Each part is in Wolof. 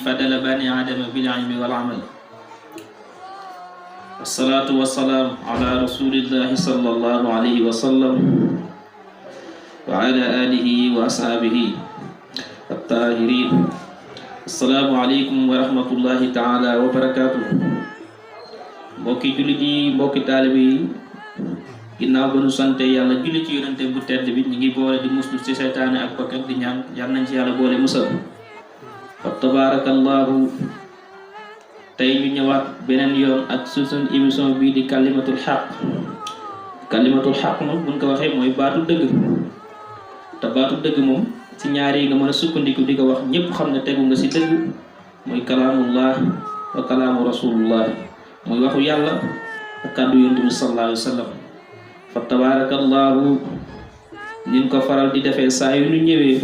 فضل بني آدم بالعلم والعمل الصلاة والسلام على رسول الله صلى الله عليه وسلم وعلى آله وأصحابه الطاهرين السلام عليكم ورحمة الله تعالى وبركاته mbokki jullit yi mbokki taalibe yi ginnaaw ba nu sante yàlla julli ci yonente bu tedd bi ñu ngi boole di muslu ci seytaane ak bakkat di ñaan yal nañ ci yàlla boole musal fa tabarakallahu tey ñu ñëwaat beneen yoon ak suñu émission bii di kalimatul xaq moom buñ ko waxee mooy baatu dëgg te baatu dëgg moom ci ñaar yi nga mën a sukkandiku di ko wax ñépp xam ne tegu nga ci dëgg mooy kalaamullah wa kalaamu rasulullah mooy waxu yàlla ak kàddu yonent bi sallallahu alayhi wa sallam fa tabarakallahu niñ ko faral di defee saa yu ñu ñëwee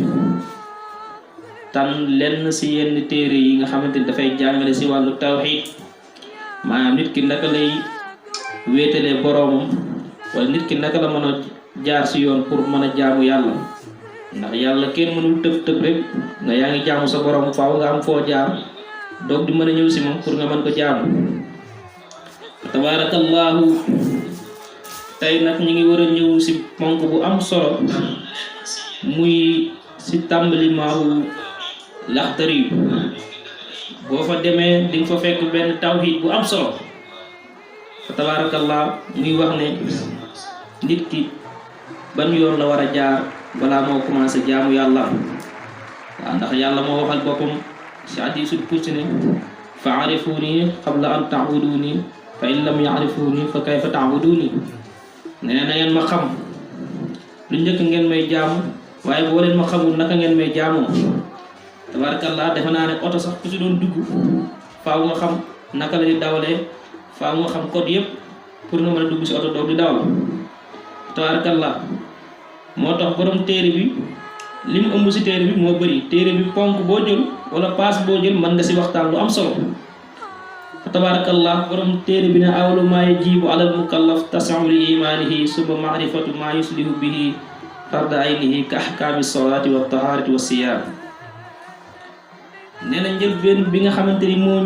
tànn lenn ci yenn téere yi nga xamante ni dafay jàngale ci wàllu tawxiid maanaam nit ki naka lay wéetalee boroomam wala nit ki naka la mën a jaar ci yoon pour mën a jaamu yàlla ndax yàlla kenn mënul tëb rek nga yaa ngi jaamu sa boroom faaw nga am foo jaar doog di mën a ñëw ci moom pour nga mën ko jaamu tabarakallahu tey nag ñu ngi war a ñëw ci ponk bu am solo muy ci tàmbali maawu Laxdari boo fa demee di nga fa fekk benn tawhid bu am solo fa tabarakallah muy wax ne nit ki ban yoon la war a jaar balaa moo commencé jaamu yàlla waaw ndax yàlla moo waxal boppam ci hadiisul qudsi ne fa arifuni qabla an ta'buduni fa in lam ya'rifuni fa kayfa ta'buduni nee na ngeen ma xam lu njëkk ngeen may jaamu waaye boo leen ma xamul naka ngeen may jaamoo tabarakallah defe naa ne oto sax ku ci doon dugg faaw nga xam naka la di dawalee faaw nga xam code yëpp pour nga mën a dugg ci oto doog di dawal tabarakallah moo tax borom téere bi li mu ëmb ci téere bi moo bëri téere bi ponk boo jël wala paas boo jël mën nga ci waxtaan lu am solo tabarakallah borom téere bi ne awwalu maa yajibu alal mukallaf tasawwu li imaanihi summa maarifatu maa yuslihu bihi farda aynihi ka ahkaami salaati wa tahaarati wa siyaam nee na njëlbeen bi nga xamante ni moo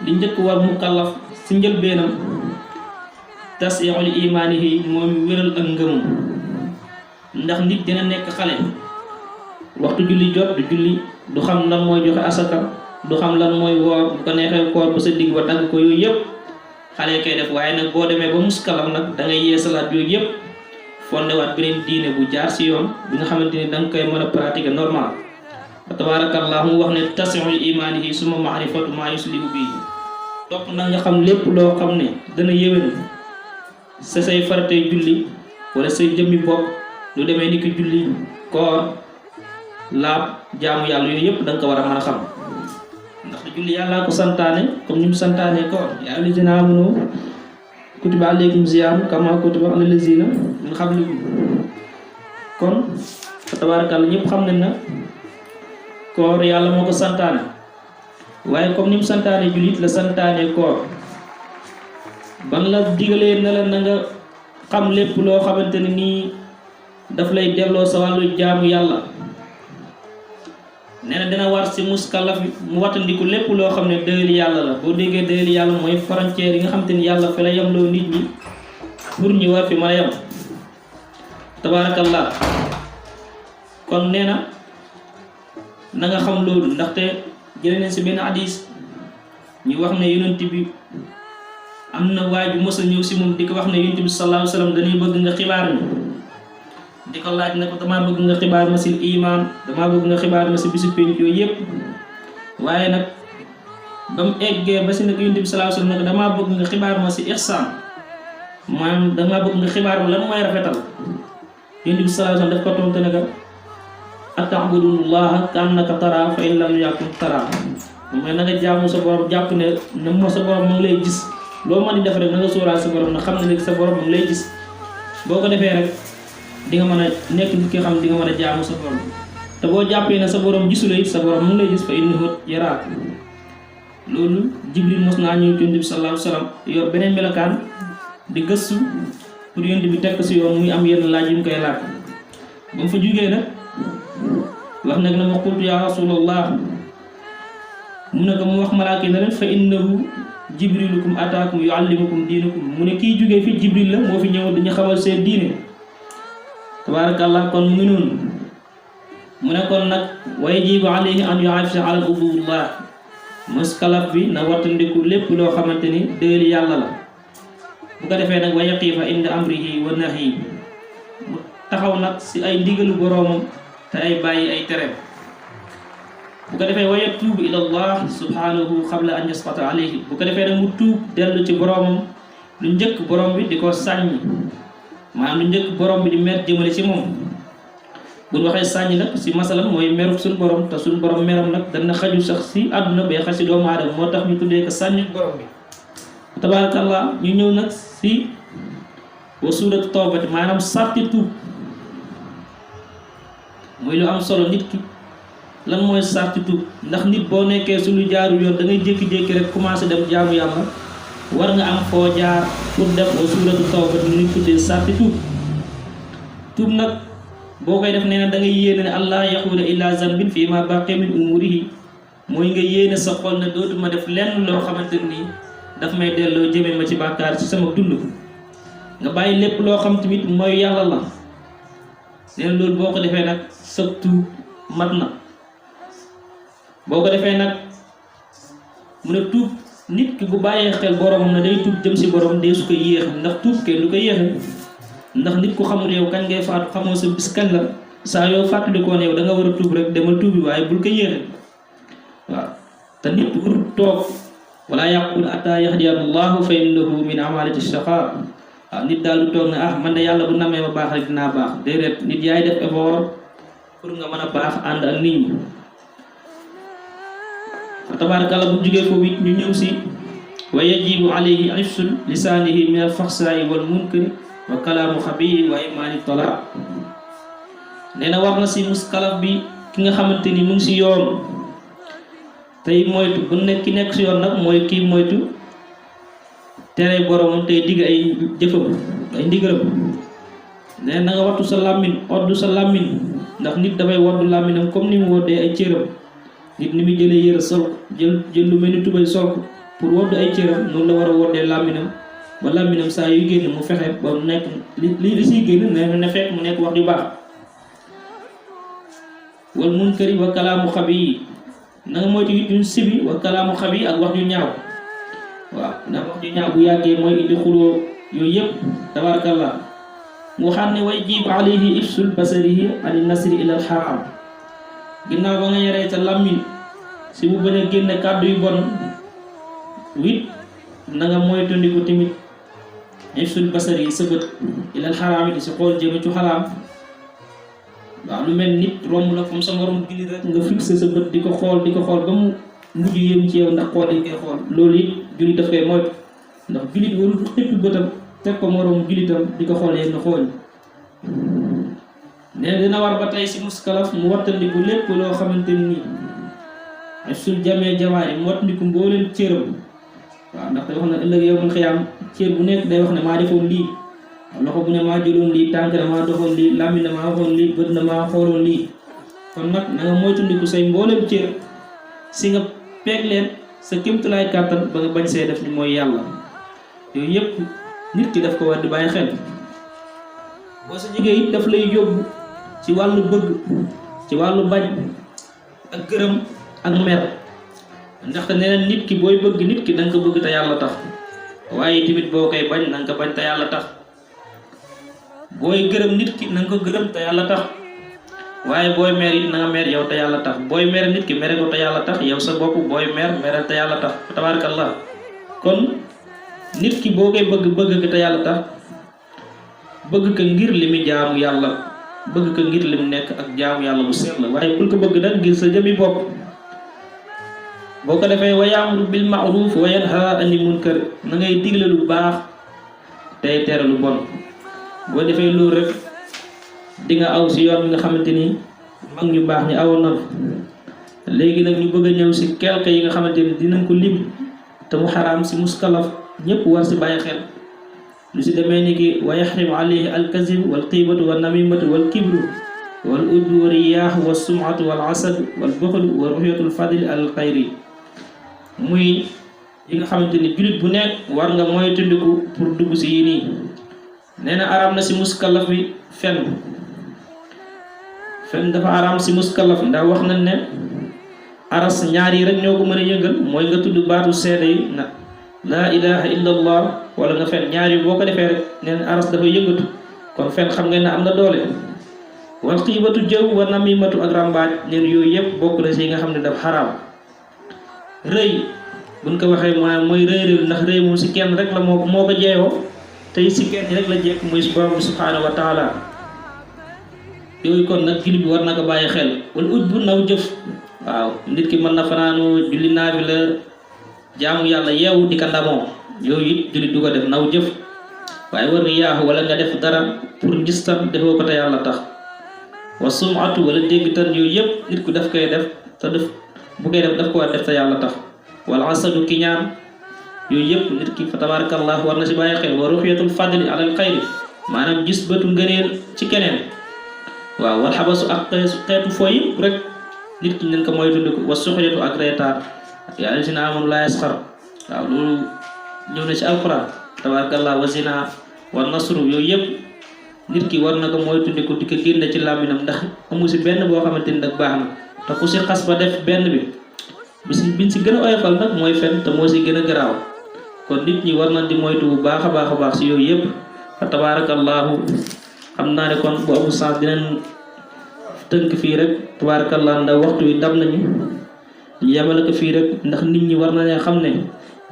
li njëkk war mukallaf ci njëlbeenam tasawwu li imaanihi moom wéral ak ngëmum ndax nit dina nekk xale waxtu julli jot du julli du xam lan mooy joxe asaka du xam lan mooy woor bu ko neexee koor ba sa digg ba dagg ko yooyu yëpp xale koy def waaye nag boo demee ba muskalam nag da ngay yeesalaat yooyu yëpp fondewaat beneen diine bu jaar ci yoon bi nga xamante ni da nga koy mën a pratiquer normal wa tabarakallah mu wax ne tasixu imaanihi suma maarifatu maa yuslihu bii topp na nga xam lépp loo xam ne dana yéwén sa say faratay julli wala say jëmmi bopp lu demee ni ki julli koor laab jaamu yàlla yooyu yëpp da nga ko war a mën a xam ndax julli yàllaa ko santaane comme ni mu santaane koor yaa ayyuhallazina aamanu kutiba alaykum siyaamu kama kutiba alal lazina min qablikum kon fa tabaarakalla ñëpp xam nañ na koor yàlla moo ko santaane waaye comme ni mu santaane jullit la santaane koor ban la digalee na la na nga xam lépp loo xamante ne nii daf lay delloo sa wàllu jaamu yàlla nee na dina war ci muskallaf mu wattandiku lépp loo xam ne dëgëli yàlla la boo déggee dëgëli yàlla mooy frontière yi nga xam te ni yàlla fi la yemloo nit ñi pour ñu war fi mën a yem tabaarakallah kon nee na na nga xam loolu ndaxte jëlee nañ ci benn hadis ñu wax ne yonent bi am na waay bu mos a ñëw ci moom di ko wax ne yonent bi sallallahu alayhi wa sallam dañuy bëgg nga xibaar ñu di ko laaj ne ko damaa bëgg nga xibaar ma ci iman damaa bëgg nga xibaar ma ci bisu pénc yooyu yëpp waaye nag ba mu eggee ba ci nag yonent bi sallallahu alayhi wa sallam ne ko damaa bëgg nga xibaar ma ci ihsaan maanaam damaa bëgg nga xibaar ma lan mooy rafetal yonent bi sallallahu alayhi wa sallam daf ko tontu ne ko ata'budullaha ka'annaka taraa fa in lam yakun taraa mooy na nga jaamu sa borom jàpp ne na moo sa borom mu ngi lay gis loo mën di def rek na nga sóoraal sa borom na xam ne léegi sa borom mu ngi lay gis boo ko defee rek di nga mën a nekk nit ki xam di nga mën a jaamu sa borom te boo jàppee ne sa borom gisula it sa borom mu ngi lay gis fa innahu yaraak loolu Jibril mos naa ñëw ci Yonent bi sallallahu alayhi wa sallam yor beneen melokaan di gëstu pour Yonent bi teg ko si yoon muy am yenn laaj yu mu koy laaj ba mu fa jugee nag wax nag na ma qultu ya rasulallah mu ne ko mu wax malaaka yi ne leen fa innahu jibrilukum ataakum yuallimukum diinakum mu ne kii jógee fi jibril la moo fi ñëw dañu xamal seen diine tabaarakallah. kon mu ngi noonu mu ne kon nag wa yajibu alayhi an yuhafisa ala ubudillah muskalaf bi na wattandiku lépp loo xamante ni déeli yàlla la bu ko defee nag wa yaqifa inda amrihi wa nahyi mu taxaw nag si ay ndigalu boroomam te ay bàyyi ay tereem bu ko defee wa yatuubu ila allah subhanahu qabla an yasqata alayhi bu ko defee nag mu tuub dellu ci boroomam lu njëkk borom bi di ko sàññ maanaam lu njëkk borom bi di mer jëmale ci moom. bu ñu waxee sàññ nag si masalan mooy meru suñu borom te suñu borom meram nag dana xaju sax si àdduna bay xaj si doomu aadama moo tax ñu tuddee ko sàññ borom bi tabaarakallah. ñu ñëw nag si wa suuratu tawbati maanaam sarti tuub muy lu am solo. nit ki lan mooy sarti tuub ndax nit boo nekkee su lu jaaru yoon da ngay jékki-jékki rek commencé dem jaamu yàlla war nga am foo jaar pour def wa suuratu tawbati ñu tuddee sarti tuub. tuub nag boo koy def nee na da ngay yéene ne allah yaxuula illa zanbin fii ma baqi min umurihi mooy nga yéene sa xol ne dootuma def lenn loo xamante nii daf may delloo jëme ma ci bàkkaar ci sama dund. nga bàyyi lépp loo xam tamit mooy yàlla la nee na loolu boo ko defee nag sa tuub mat na. boo ko defee nag mu ne tuub nit ki bu bàyyee xel boromam na day tuub jëm si borom dee su ko yéex ndax tuub kenn du ko yéexe ndax nit ku xamul yow kañ ngay faatu xamoo sa bis kañ la saa yoo fàttalikoo ne yow da nga war a tuub rek demal tuubi waaye bul ko yéexe waaw. te nit warul toog wala yaqul ata yahdiya allahu fa innahu min amalati shaqa waaw. nit daal du toog ne man de yàlla bu namee ma baax rek dinaa baax déedéet nit yaay def effort pour nga mën a baax ànd ak nit ñi. tabarakallah bu jógee foofu it ñu ñëw si wa yajibu alayhi ifsul lisaanihi min al faxsaayi wal munkari wa kalaamu xabiyi wa imaani talaa. nee na war na si muskalaf bi ki nga xamante ni mu ngi si yoon tey moytu bu nekk ki nekk si yoon nag mooy kii moytu tere boromam tey digg ay jëfam ay ndigalam. nee na nga wattu sa làmmiñ oddu sa làmmiñ ndax nit dafay woddu làmmiñam comme ni mu woddee ay cëram. nit ni muy jëlee yëre sol jël lu mel ni tubay sol ko pour wodd ay cëram noonu la war a woddee làmmiñam ba làmmiñam saa yuy génn mu fexe ba mu nekk li siy génn ne fekk mu nekk wax ju baax. wal munkari wa kalaamu xabi yi na nga moytu it ñu sibi wa kalaamu xabi ak wax ju ñaaw waaw ndax wax ju ñaaw bu yàggee mooy indi xuloo yooyu yëpp tabarakallah. mu xam ne way jiib alayhi ifsul basarihi ani nasri ila al haram ginnaaw ba nga yaree sa làmmiñ si bu bañ a génne kàddu yu bon wit na nga moytandiku tamit ifsul basar yi sa bët ilal xaraam yi si xool jëme ci xaraam. waaw lu mel nit romb la comme sa morom jullit rek nga fixé sa bët di ko xool ba mu mujj yéem ci yow ndax xool dañ koy xool loolu it jullit daf koy moytu ndax jullit warul xëppi bëtam teg ko morom jullitam di ko xool yenn xool. nee dina war ba tey si muskalaf mu wattandiku lépp loo xamante ni ay sul jamee jawaay mu wattandiku mbooleen cëram. waaw ndax day wax ne ëllëg yow man xiyaam cër bu nekk day wax ne maa defoon lii loxo bu ne maa jëloon lii tànk na maa doxoon lii làmmiñ na maa waxoon lii bët na maa xooloon lii. kon nag na nga moytandiku say mbooleem cër si nga peeg leen sa kémtulaay kàttan ba nga bañ see def ni mooy yàlla. yooyu yëpp nit ki daf ko war di bàyyi xel. boo sa jigéen it daf lay yóbbu ci wàllu bëgg ci wàllu bañ ak gërëm ak mer ndaxte nee na nit ki booy bëgg nit ki da nga ko bëgg te yàlla tax waaye tamit boo koy bañ na nga ko bañ te yàlla tax. booy gërëm nit ki na nga ko gërëm te yàlla tax waaye booy mer it na nga mer yow te yàlla tax. booy mer nit ki mere ko te yàlla tax yow sa bopp booy mer mere te yàlla tax tabarakallah. kon nit ki boo koy bëgg ko te yàlla tax bëgg ko ngir li mu jaamu yàlla bëgg ko ngir li mu nekk ak jaamu yàlla bu sell la waaye bul ko bëgg nag ngir sa jëmi bopp. boo ko defee wa yaamuru bil ma'ruf wa yanha anil munkar na ngay digle lu baax tey tere lu bon. boo defee loolu rek di nga aw si yoon bi nga xamante ni mag ñu baax ñi awoon na. léegi nag ñu bëgg a ñëw si quelque yi nga xamante ni dinañ ko lim te mu xaraam si muskalaf ñëpp war si bàyyi xel. lu si demee ni ki wa yaxrimu alayhi alkazib wal xiibatu wal namimatu wal kibru wal uddu wa riyaax wa sumatu wal asad wal buxlu wa ruxyatul fadli al xayri. muy yi nga xamanteni julit bu nekk war nga moy tundiku pour dugg ci yi nii nee aram na ci muskallaf bi fen dafa aram ci muskallaf ndax wax nañ ne aras ñaar yi rek ñoko mëna yëngal moy nga tuddu baatu seede yi na la ilaha illa allah wala nga fen ñaar yi boko defé rek nee aras dafa yëngatu kon fen xam ngeen ne am na doole wal xiibatu jëw wa namimatu ak rambaaj neen yooyu yëpp bokk na ci nga xam ne dafa xaraam rëy buñ ko waxee mooy rëy ndax rëy moom ci kenn rek la moo ko jeeyoo tey ci kenn rek la jekk muy borom bi subhanahu wa taala yooyu kon nag jullit bi war na ko bàyyi xel wala uj bu naw jëf waaw nit ki mën na fanaanu julli naafi la jaamu yàlla yeewu di ko ndamoo yooyu it jullit du ko def naw jëf waaye war nga yaaxu wala nga def dara pour ngistal defoo ko te yàlla tax wa sumatu wala dégg tan yooyu yëpp nit ku daf koy def te def bu koy def daf ko war def te yàlla tax wala asadu ki ñaan yooyu yëpp nit ki fa tabarakallah war na si bàyyi xel wa ruxiyatul fadli alal xayri maanaam gis bëtu ngëneel ci keneen waaw wal xabasu ak xeetu fooy yëpp rek nit ki nañ ko mooy tuddiku wa suxriyatu ak reetaan yàlla si na amoon laa yasxar waaw loolu ñëw na ci alquran tabarakallah wa zina wa nasru yooyu yëpp nit ki war na ko mooy tuddiku di ko génne ci làmminam ndax amu si benn boo xamante ni nag baax na te ku si xas ba def benn bi biñ si gën a oyofal nag mooy fen te moo si gën a garaaw kon nit ñi war na di moytu bu baax a baax si yooyu yëpp fa tabarakallahu xam naa ne kon bu amul sens dinañ tënk fii rek tabarakallah ndax waxtu wi dab nañu ñu yemale ko fii rek ndax nit ñi war na ne xam ne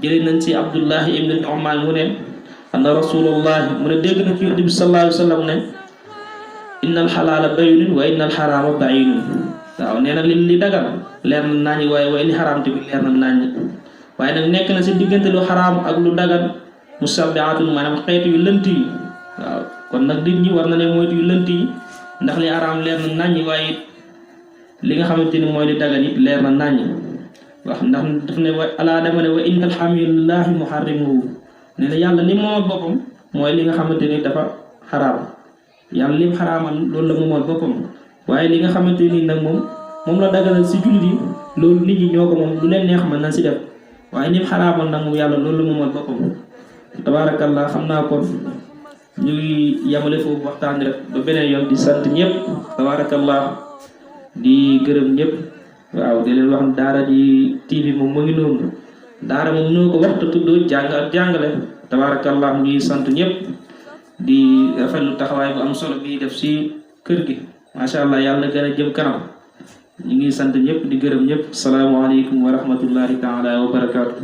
jëlee nañ si Abdullahi ibn Nu'man mu ne anna rasulullahi mu ne dégg na ci Yonent bi sallallahu alayhi wa sallam ne innal xalaala bayyinun wa innal xaraama bayyinun waaw nee na li dagal leer na naññi waaye li xaraam tamit leer na naññi waaye nag nekk na si diggante lu xaraam ak lu dagan musabbihatun maanaam xeetu yu lënt yi waaw kon nag nit ñi war na ne moytu yu lënt yi ndax li xaraam leer na naññi waaye li nga xamante ni mooy li dagan it leer na naññi wax ndax daf ne alaa dama ne wa innal xamilallahi muharrimuhu nee na yàlla li moomal boppam mooy li nga xamante ni dafa xaraam yàlla lim xaraamal loolu la moomal boppam waaye li nga xamante ni nag moom la daganal si jullit yi loolu nit ñi ñoo ko moom lu leen neex mën na si def waaye lim xaraamal nag moom yàlla loolu la moomal boppam tabaarakallah xam naa kon ñu ngi yamale foofu waxtaan rek ba beneen yoon di sant ñëpp tabaarakallah di gërëm ñëpp waaw di leen wax daara di TV moom mu ngi noonu daara moom noo ko waxtu tuddoo jàng ak jàngale tabarakallah ñuy sant ñëpp di rafetlu taxawaay bu am solo bi def si kër gi masha Allah yàlla na gën a jëm kanam ñu ngi sant ñëpp di gërëm ñëpp asalaamaaleykum wa rahmatullahi taala wa barakatuh